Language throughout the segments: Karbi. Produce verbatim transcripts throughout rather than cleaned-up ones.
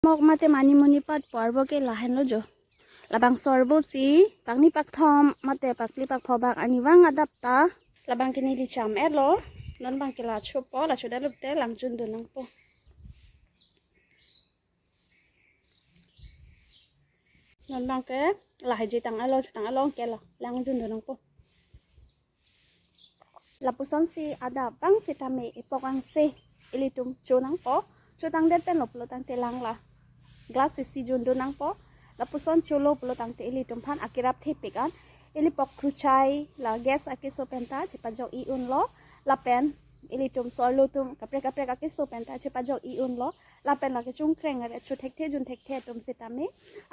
Mok mate mani muni patpo arvo ke lahenlo jo. Labangso arvo si pakni pakthom mate pakli pakpho bak arnivang adap ta labang ke neli cham-etlo. Non bang ke la chopo, la chodalupte lang jundun nangpo. Non bang ke lahai je tang-etlo, chotang-etlo ke la lang jundun nangpo. Lapuson si adap bang sitame epok angse ilitum cho nangpo. Chotangdet penlo pulo tangte lang la glass isi jundun nangpo. Lapuson cholo pulo tangte ilitum aphan akerap thepik an, ili pok kruchai la gas akeso penta chepajok i unlo. Lapen ilitum so-arlo atum kaprek kaprek akeso penta chepajok i unlo. Lapen la kechungkreng are chothekthe junthekthe atum sitame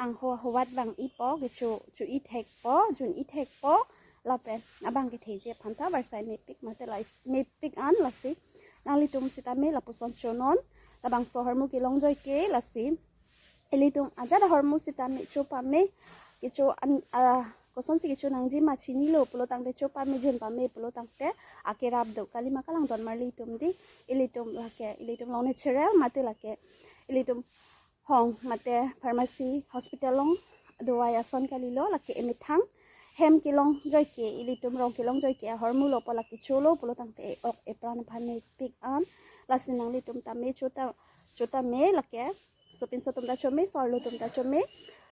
angho ahovat vang-ipo, kecho cho-i thekpo, jun-i thekpo. Lapen abang kethe je aphan ta varsai mepik mate la mepik an lasi. Nanglitum sitame lapuson chonon. Labangso ahormu kelong joike lasi. Ilitum ajat ahormu sitame cho pame, kecho an, ah, kosonsi kecho nangji ma chinilo pulo tangte, cho pame jun pame pulo tangte akerap do. Kalima kalangdon marli itum di. Ilitum lake, ilitum along natural mate lake ilitum hong mate pharmacy, hospital along dawai ason kalilo, lake emethang hem kelong joike, ilitum rong kelong joike ahormu lo pu lake cholo pulo tangte e-ok epran aphan mepik an. Lasi nanglitum tame chota, chotame lake sopinso atum ta chome, so-arlo atum ta chome.